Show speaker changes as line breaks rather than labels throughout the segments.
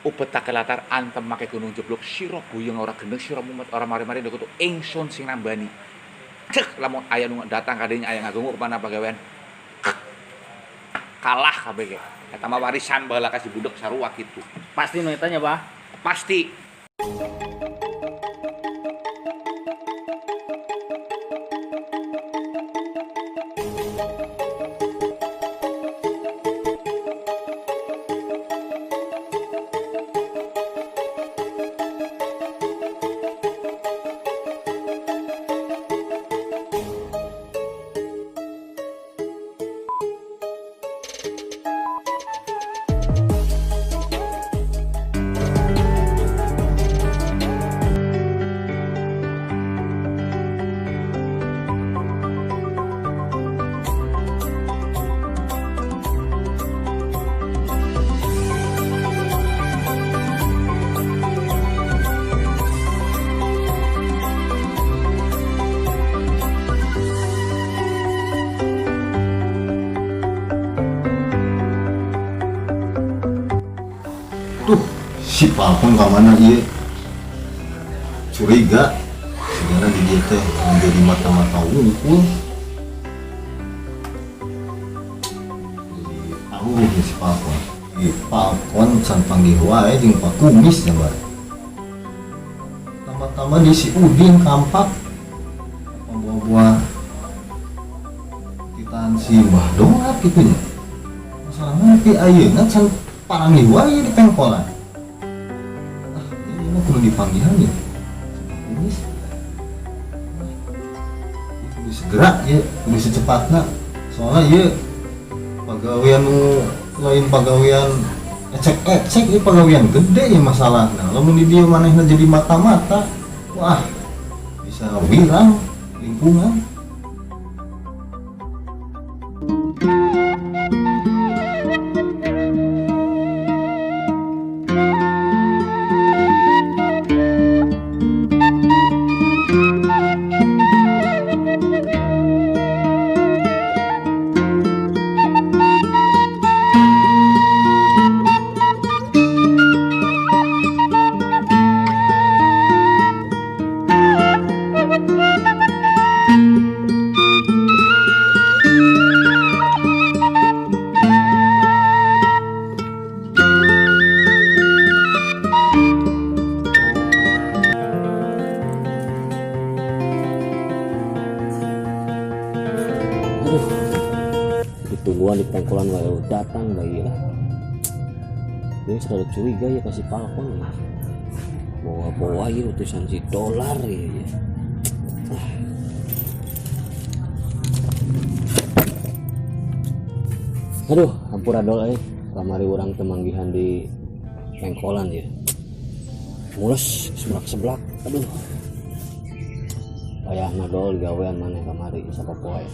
Ubetake latar antemake gunung jeblok sira buyeng ora gendeng sira mumet ora mari-mari ndek ingsun sing nambani. Cek lamun aya nu datang kadinya aya ngagongo kemana pagawean. Kalah kabeh ge. Eta mah warisan baheula ka si budak sarua kitu.
Pasti nu eta nya, Bah.
Pasti.
Tuh, si Falcon ka mana ieu? Curiga sigana di dieu teh menjadi mata-mata wungkul. Jadi auh si Falcon. Si Falcon can panggih wae jeung Pak Kumis ya, Mbak. Tama-tama di si Udin kampak pembawa-bawa titahan si Mbah Donat gitu nya. Masalahnya ti ayeuna can paranggih wae di pengkolan. Ah, ini mah kudu dipanggihan ya. Si Pak Kumis. Ini kudu segera ya, kudu secepatna. Soalnya ieu pagawean nu lain pagawean ecek-ecek, ieu pagawean gede ya masalah. Nah, lamun di dieu manehna jadi mata-mata, wah, bisa wirang lingkungan.
Aduh, ditungguan di pengkolan wae datang bae lah. Ini sudah curiga ya kasih Falcon ya. Bawa-bawa ya utusan si dolar ya. Aduh, hampura dol euy. Kamari urang teu manggihan di pengkolan ya. Mules seblak-seblak. Aduh. Wayahna dol gawean maneh kamari sapopoe.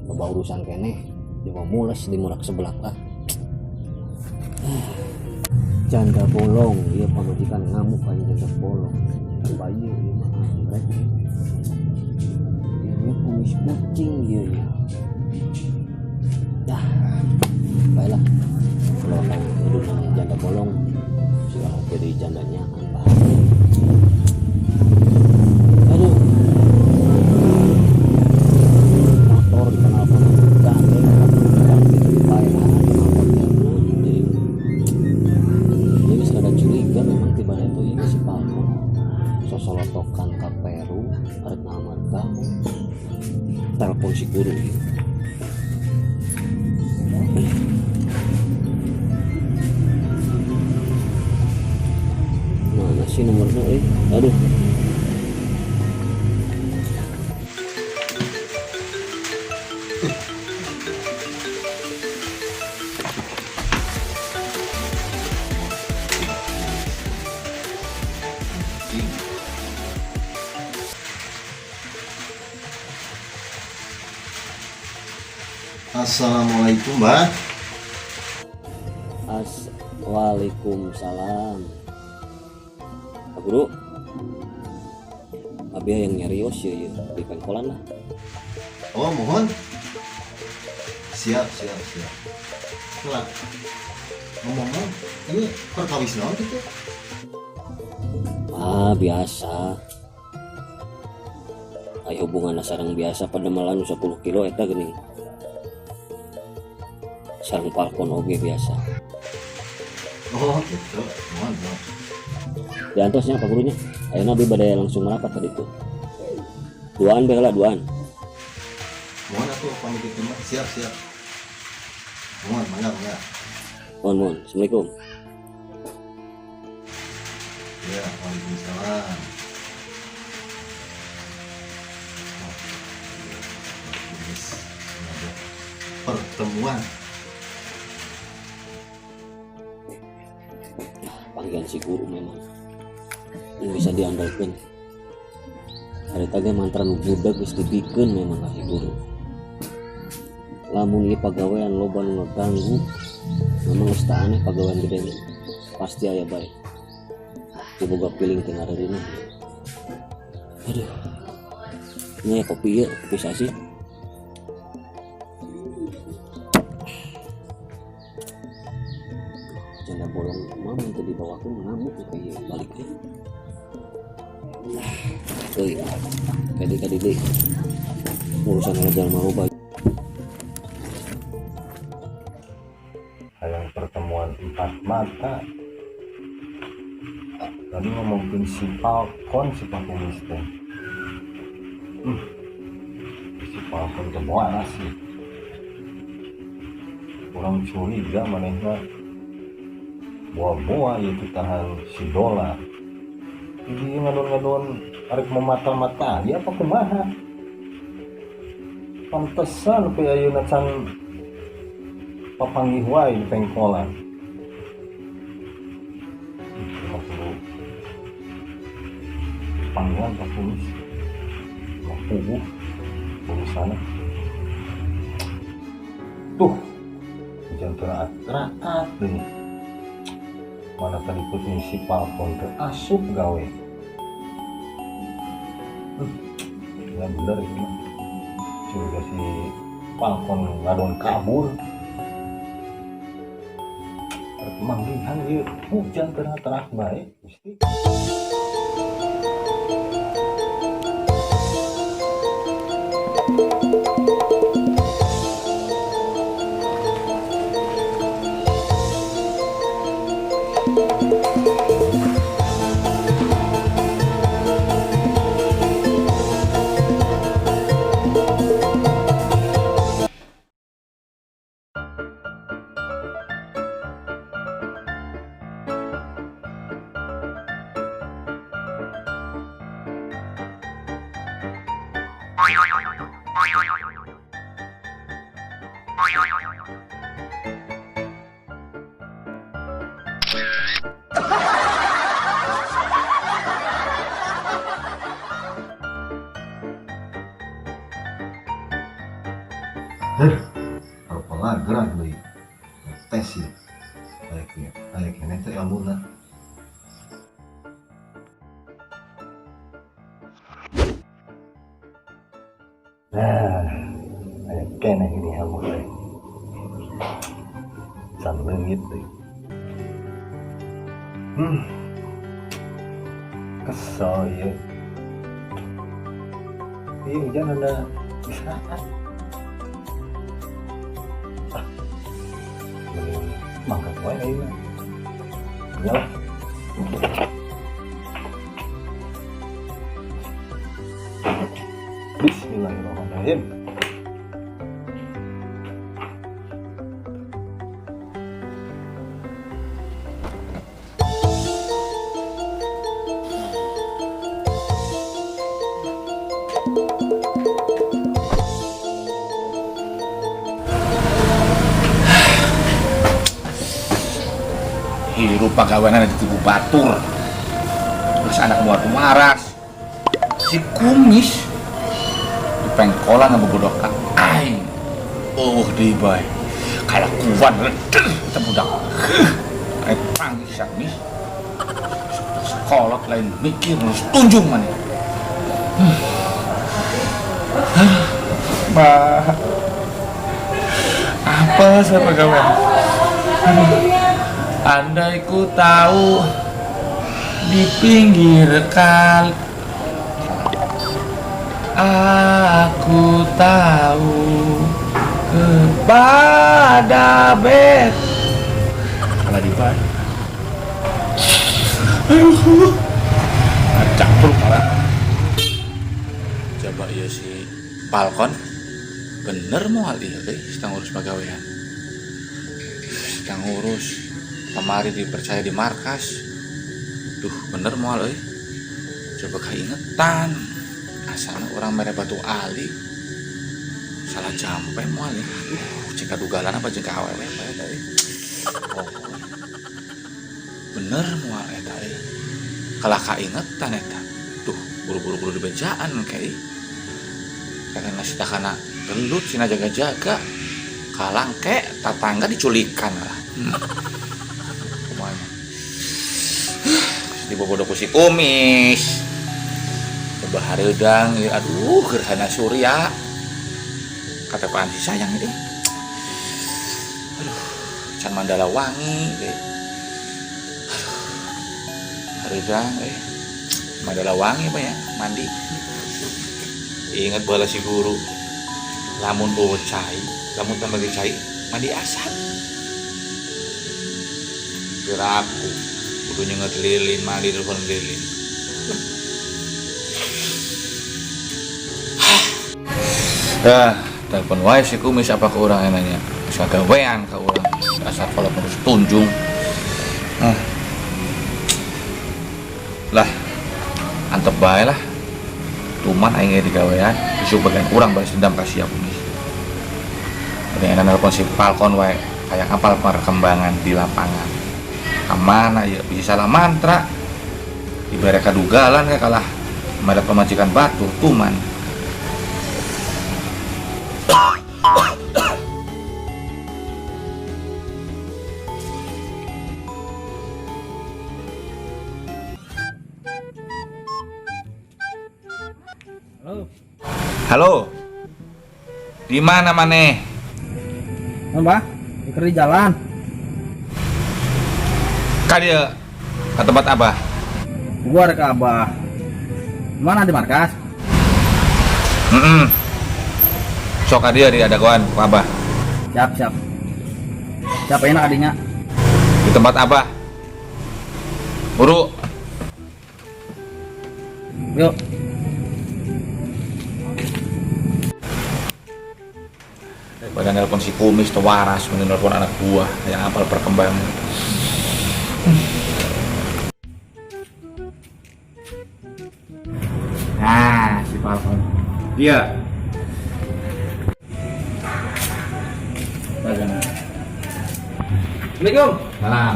Loba urusan keneh, coba mules di murak seblak lah. Janda bolong, ieu pamajikan ngamuk aja janda bolong. Bayu ieu mah anggrek. Ieu kumis kucing ieu nya. Dah. Baiklah. Kalau orang janda bolong, si orang jadi jandanya bah. Aduh. Motor dikenalkan gandeng, gitu dipaehan knalpotnya. Jadi ini sudah ada curiga memang tiba itu ini si Falcon sosolotokan ke Peru arek ngamar kamu telepon si guru gitu. Mana sih nomornya Aduh.
Assalamualaikum, Mbah.
Waalaikumsalam. Pak Guru, abi yang nyarios ya, ya di pengkolan lah.
Oh, mohon. Siap, siap, siap. Kelak. Ngomong-ngomong, ini perkawis naon gitu?
Ah, biasa. Aya hubungan sareng biasa pademelan 10 kilo eta geuning. Sareng Falcon oge biasa.
Oh, gitu. Mohon, mohon.
Diantosnya Pak Gurunya. Ayeuna abdi bade langsung merapat tadi tuh. Duaan bae lah, duaan.
Mohon atuh pamit itu mah. Siap, siap. Mohon, mangga, mangga.
Mohon, mohon. Assalamualaikum.
Ya, waalaikumsalam. Oh, iya. Yes, ada pertemuan.
Panggilan si guru memang ini bisa diandalkan. Harita ge mantra nu budak geus dibikeun memang ka si guru. Lamun ieu pagawean loba nu ngaganggu, memang geus teu aneh pagawean gede mah. Pasti aya bae. Boga piling teh ngareureuh. Aduh. Ini ya kopi ya, kopi sasi. Janda bolong mama itu dibawakeun ngamuk ke ieu balik deh. Euy, kadi kadi deui. Urusan oleh jalma loba.
Hayang pertemuan empat mata. Tadi ngomongin si Falcon, si Pakumis teh. Si Falcon teh waras sih. Kurang curiga manehna boa-boa ieu tahan si Dolar. Jadi ngadon-ngadon arek memata-mata ya apa kumaha? Pantesan pe ayeuna can papanggih wae di pengkolan. Mah kudu panggilan Pak Kumis. Mah puguh urusanna. Tuh, hujan teu ratat deui. Mana tadi puting si Falcon teu asup gawe. Ya bener ini mah. Curiga si Falcon ngadon kabur. Rek manggihan ieu hujan teu ratat bae Gusti. Gerak deui. Tes sih. Aya keneh teh ilmuna. Nah, aya keneh ini ilmu teh. Can leungit deui. Kesel ieu. Ieu hujan ada istirahat. Mangkat wae ayeuna. Iyalah. Bismillahirrahmanirrahim.
Hirup pagawean ditipu batur. Terus anak muat waras. Si Kumis di pengkolan ngebodoh ka aing. Oh, deui bae. Kalakuan leder eta budak. Aing panggih sia Mis. Sekolot lain mikir terus tunjung maneh. Bah. Apa saya pagawean? Aduh. Andai ku tahu di pinggir kali. Aku tahu kepada bet. Kalah di bar. Aduh. Acak perut malah. Coba iya si Falcon. Bener moal iya euy, sedang ngurus pagawean. Sedang ngurus. Kemari dipercaya di markas. Duh, bener moal euy. Coba keingetan. Asalna urang mere batu ali. Salah jampe moal ya. Aduh, jeung kadugalan apa jeung ka awewe apa eta euy. Oh. Bener moal eta euy. Kalah kaingetan eta. Duh, buru-buru kudu dibejaan engke euy. Karena si takana gelut sina jaga-jaga. Kalang ke tatangga diculikan lah. Kumaha. Dibobodo ku si kumis. Coba hareudang ieu, aduh gerhana surya. Katepaan si sayang ini. Aduh, can mandala wangi deui. Aduh. Hareudang euy. Mandala wangi apa ya? Mandi. Ingat bola si guru. Lamun bawa cai, lamun tambah ge cai, mandi asap. Piraku kudu nyenget lilin, mandi telepon lilin. Ah, telepon wae si kumis apa ke urang enanya. Geus kagawean ka urang. Dasar kalau terus tunjung. Ah. Lah, antep bae lah. Tuman aing ge digawean, isuk bagian urang balas dendam ka sia kumis. Mending enak nelpon si Falcon wae, kayak apal perkembangan di lapangan. Kamana ya bisa salah mantra. Dibere kadugalan ya kalah mere pemajikan batur tuman.
Halo.
Halo. Di mana maneh?
Mbah, di jalan.
Ka dieu ka tempat Abah.
Gua ada ke Abah. Mana di markas?
Heeh. Sok ka dieu di adagoan ku Abah.
Siap, siap. Siapa enak adinya?
Di tempat Abah. Buru.
Yuk.
Daripada nelpon si kumis atau waras, mending nelpon anak buah yang apal perkembangan. Nah, si Falcon. Dia. Bagaimana?
Assalamualaikum.
Salam.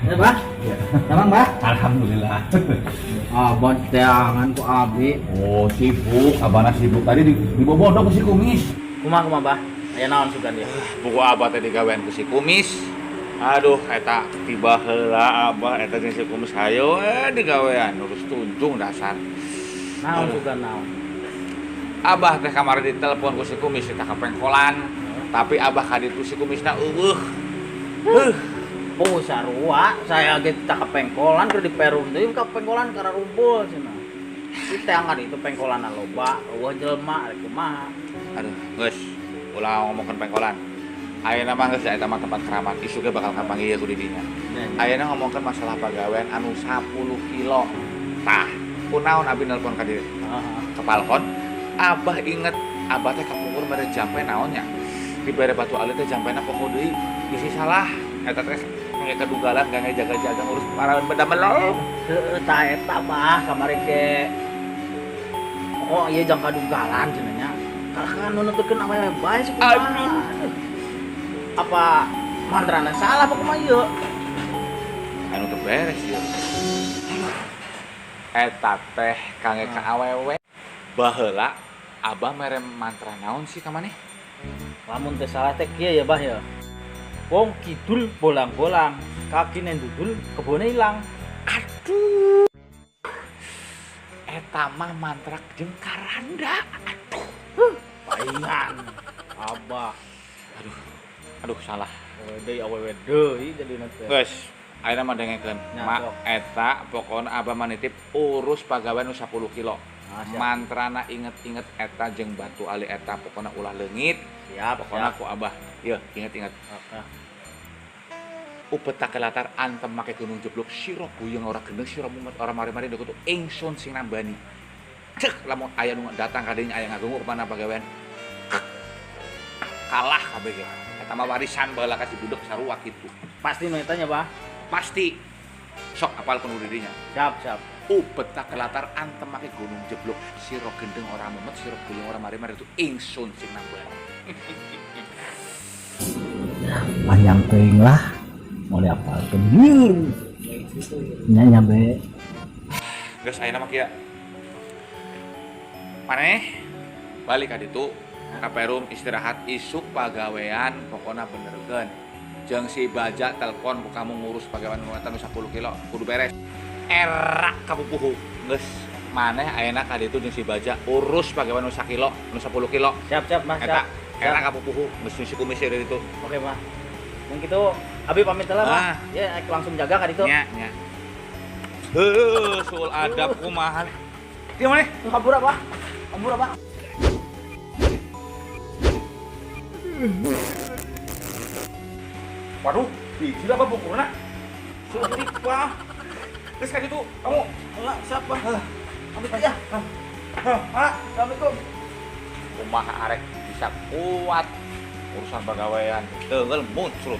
Ya, Bah.
Ya.
Salam, Bah.
Alhamdulillah.
Abah jangan ku abi.
Oh, sibuk. Abana sibuk. Tadi dibobodo ku si kumis.
Kumaha kumaha, Bah? Aya naon sugan dia?
Buku abah tadi gawean ku si kumis. Aduh, eta tiba heula abah eta jeung si kumis hayo digawean urus tunjung dasar.
Naon sugan naon?
Abah teh kamari ditelepon ku si kumis eta ka pengkolan. Tapi abah ka ditu si kumisna eueuh. Heuh.
Oh, sarua, saya ge tak ke pengkolan keur di Perum deui ka pengkolan kana rumpul cenah. Kita angkat itu pengkolan loba, eueuh jelema rek kumaha.
Aduh, geus ulah ngomongkeun pengkolan. Ayeuna mah geus eta mah tempat keramat, isu ge bakal kapanggih ku di dinya. Ayeuna ngomongkeun masalah pagawean anu 10 kilo. Tah, kunaon abi nelpon ka dieu? Ka Falcon. Abah inget, abah teh kapungkur mere jampe naonnya? Dibere batu ali teh jampena pokok deui, bisi salah. Eta teh nge kadugalan gak jaga-jaga ngurus para bedamel.
Heeh, tah eta bah kamari ge. Pokok ieu jang kadugalan cenah nya. Kalah kan nu nuturkeun awewe bae sih kumaha.
Aduh.
Apa mantrana salah apa kumaha ieu?
Anu teu beres ieu. Eta teh kangge ka awewe. Baheula abah mere mantra naon sih ka maneh?
Lamun teu salah teh kieu ya bah ya. Wong kidul bolang-bolang, kakine ndudul kebone ilang.
Aduh. Eta mah mantra jeung karanda. Aduh.
Huh, paingan. Abah.
Aduh. Aduh salah.
Awewe deui awewe deui jadina teh.
Geus, ayeuna mah dengekeun.
Nya,
Mak
sok.
Eta pokona abah mah nitip urus pagawean nu 10 kilo.
Ah, siap.
Mantrana inget-inget eta jeung batu ali eta pokona ulah leungit.
Siap,
Pokona
siap.
ku abah. Yeuh, inget-inget.
Oke.
Upeta latar antem make gunung jeblok sira buyeng ora gendeng sira mumet ora mari-mari ndek kutu ingsun sing nambani. Cek lamun aya nu datang ka dinya aya ngagungu mana pagawean. Kalah kabeh ge. Eta mah warisan baheula ka si budak sarua kitu.
Pasti nu eta nya, Bah.
Pasti. Sok apal kudu dirinya.
Siap, siap.
Upeta latar antem make gunung jeblok sira gendeng ora mumet sira buyeng ora mari-mari itu ingsun sing nambani.
Panjang teuing lah mau diapalkeun lieur nya nyampe.
Geus ayeuna mah kieu. Maneh balik ka ditu ka Perum istirahat isuk pagawean pokona benerkeun. Jeung si Baja telepon ku kamu ngurus pagawean nu eta nu 10 kilo kudu beres. Erak ka pupuhu. Geus maneh ayeuna ka ditu jeung si Baja urus pagawean nu sakilo nu 10 kilo.
Siap, siap, Mas.
Eta
Siap.
erak ka pupuhu geus si kumis dari ditu.
Oke, Mas. Mun kitu abi pamit lah, Pak.
Ah.
Ya, langsung jaga ka ditu.
Nya nya. Heuh, soal adab kumaha. Dia maneh?
Kabur, Pak. Kabur, Pak.
Waduh, biji apa bukurna? Suntik, Pak. Terus kayak gitu, kamu
Enggak, siap, Pak. Pamit aja.
Hah,
Assalamualaikum.
kumaha arek bisa kuat urusan pegawaian teunggeul muncul.